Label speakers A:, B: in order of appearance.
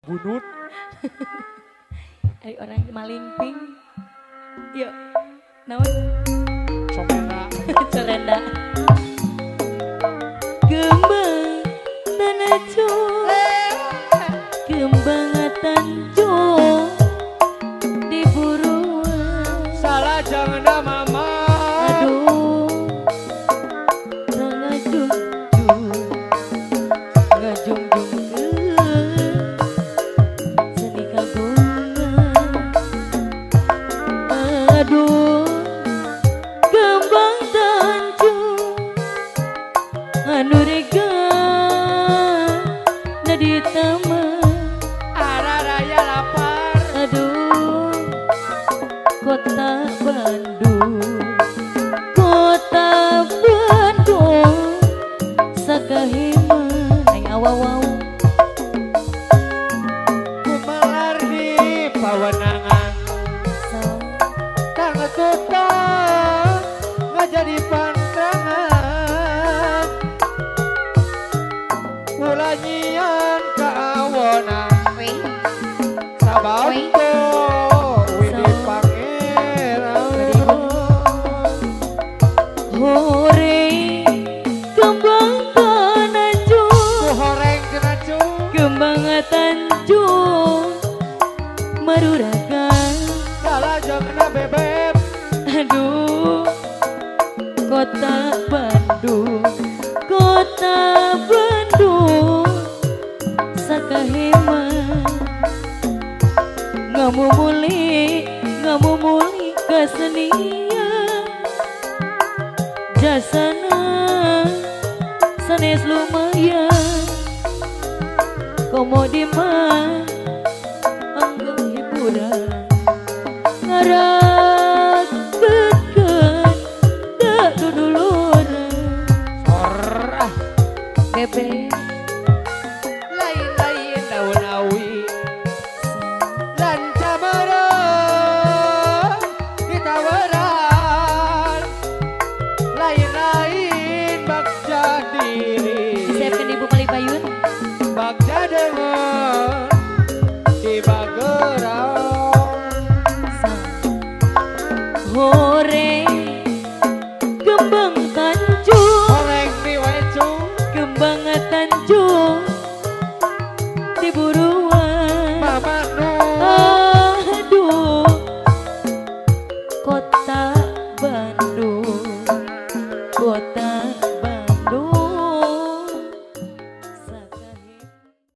A: Bunut.
B: Ari orang malingping. Yuk, naon?
A: Corenda.
B: Corenda. Kembang tanajo, kembang tanjo di buruan.
A: Salah jangan mama.
B: Aduh, ngajungjung, ngajungjung ke seni kagungan. Aduh, kembang tanjo anu rega na di taman.
A: Ara raya lapar.
B: Aduh, kota Bandung, kota Bandung sakahima aing awawaw.
A: Gumelar di pawenangan. Kang tukang ngajadi pantangan. Ulah nyian kaawona. Sabanto widi pangeran.
B: Hore kembang tanjo,
A: Ku horeng cenah cu.
B: Kembang tanjo maruragan.
A: Salah jangan bebeb.
B: Aduh, kota Bandung, kota Bandung sakahema. Ngamumuli, ngamumuli kesenian. Jasana sanes lumayan. Komo di mah anggo hiburan. Ngarang